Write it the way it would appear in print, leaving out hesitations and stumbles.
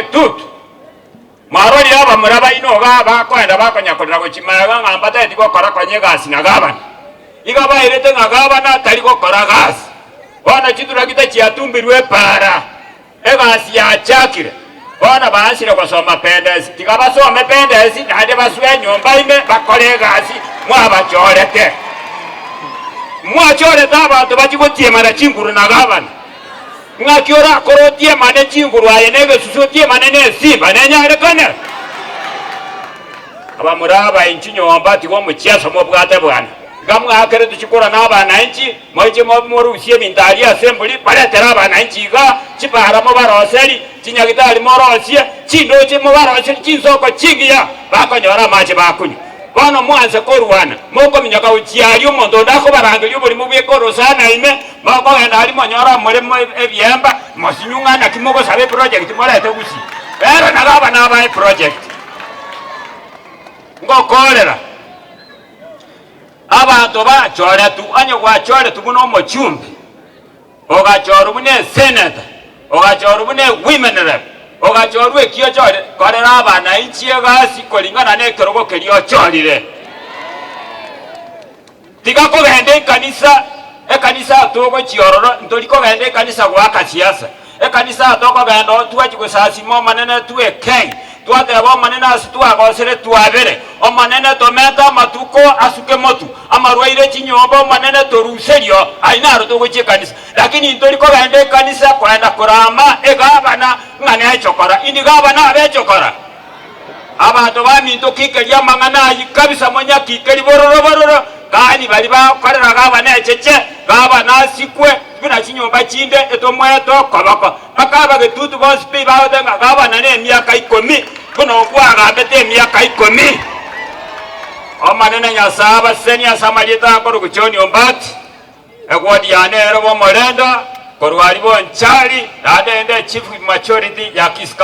Getutu. Mwarorire abamura baino iga bakoenda bakonyakorera gochia magega ng'a mbatageti gokora konya egasi na gavana. Iga bairete ng'a gavana tari gokora gasi. Bono chiturakita chiatumbirwe epaara, egasi yachakire. Bono baansire gosoma pendesi, tiga basome pendesi naende baswe enyomba ime bakore egasi mwabachorete. Mwachorete abanto bachie gotiemana chinguru na gavana. Ng'aki orakore otiemane chinguru aye negesusu otiemane nesimba nenyarekane? Abamura aba inchi nyomba tiga omochiaso mobwate bwana. Iga mwaakeretwe chikura nabananchi, moiche morusie ebinto aria ase embori, baretere abananchi iga, chipara mobaroseri, chinyagitari morosie, chindoche mobaroseri chinsoko chingiya, bakonyora amache bakunywa. Bono mwanse korwana, mokominyoka gochia aria omonto onde akobarangeria oborimo bweka orosana ime, mokogenda aria monyore more ebiemba, mosinywe ng'a naki mogosaba eproject morete gusii. Ero nabo aba nabae eproject. Ngokoorera abanto bachoretwe, onye gwachoretwe buna omochumbi, Ogachorwa buna eseneta, ogachorwa buna ewomen rep, ogachorwa eki ochorire, korera abananchi egasi koringana nekerogo keria ochorire. Tiga kogenda ekanisa, ekanisa togochia ororo, ntori kogenda ekanisa goaka siasa. Ekanisa tokogenda oo twachia gosasima Omonene twekei, twateba Omonene ase twagosire twabere, Omonene tomente amatuko asuke motu, amarwaire chinyomba Omonene toruserio, ayio naro togochia ekanisa. Lakini ntori kogenda ekanisa koenda korama egavana ng'a nechokora. Indi gavana abe echokora? Abanto baminto kikeria amang'ana ayio kabisa monyakikeri bororo bororo, kani baria bakorera gavana echeche, gavana asikwe buna chinyomba chinde etomoete okoboko. Mpaka abagetutu bonsi pi bagoteba ng'a gavana nemiaka ikomi, buna okwagambete emiaka ikomi. Omonene Nyasae abasesenie ase amarieta akorokwa John Ombati, egwodi yane ere bw'omorendo, korwa aria Bonchari, naende inde Chief Majority ya Kisii.